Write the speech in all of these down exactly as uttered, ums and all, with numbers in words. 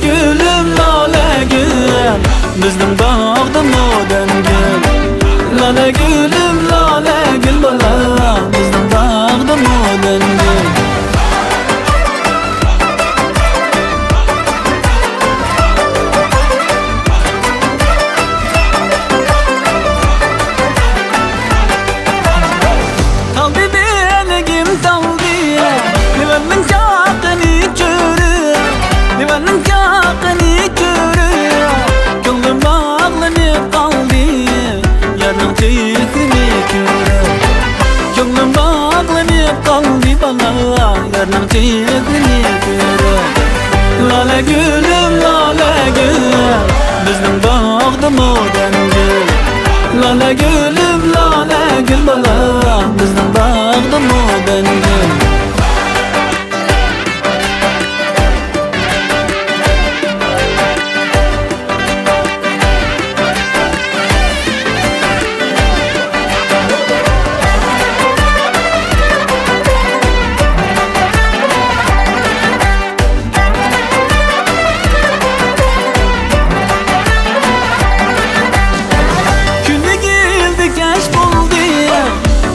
گۈلۈم، لالە گۈل، بىزنىڭ باغدىمۇ دەم گۈل. لالە گۈلۈم، لالە گۈل بالا، بىزنىڭ باغدىمۇ دەم گۈل. تالدى بىلىگىم تالدى، دىۋاننىڭ چاقىنى كۆرۈپ، دىۋاننىڭ چاقىنى كۆرۈپ، كۆڭلۈم باغلىنىپ قالدى، يارنىڭ چېھرىنى كۆرۈپ. كۆڭلۈم باغلىنىپ قالدى بالا، يارنىڭ چېھرىنى كۆرۈپ. لالە گۈلۈم، لالە گۈل، بىزنىڭ باغدىمۇ دەم گۈل. لالە گۈلۈم، لالە گۈل بالا، بىزنىڭ باغدىمۇ دەم گۈل. كۈن ئېگىلدى، كەچ بولدى،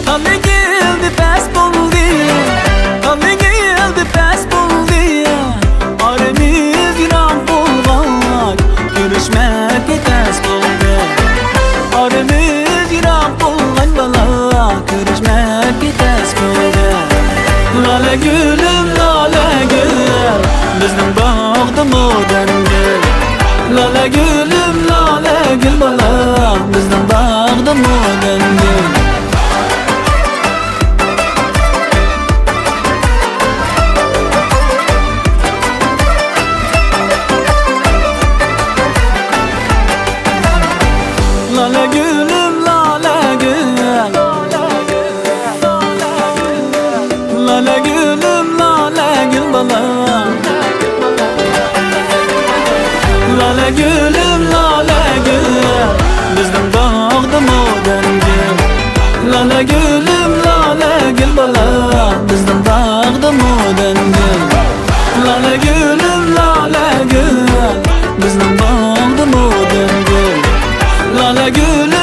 تام ئېگىلدى، پەس بولدى، تام ئېگىلدى، پەس بولدى. ئارىمىز يىراق بولغاچ، كۆرۈشمەككە تەس بولدى. ئارىمىز يىراق بولغاچ بالا، كۆرۈشمەككە تەس بولدى. لالە گۈلۈم، لالە گۈل، بىزنىڭ باغدىمۇ دەم گۈل. لالە گۈلۈم، لالە گۈل بالا، بىزنىڭ باغدىمۇ دەم گۈل. لالە گۈلۈم، لالە گۈل. لالە گۈلۈم، لالە گۈل بالا. لالە گۈلۈم، لالە گۈل، بىزنىڭ باغدىمۇ دەم گۈل. لالە گۈلۈم، لالە گۈل بالا، بىزنىڭ باغدىمۇ دەم گۈل. لالە گۈلۈم، لالە گۈل، بىزنىڭ باغدىمۇ دەم گۈل. لالە گۈلۈم،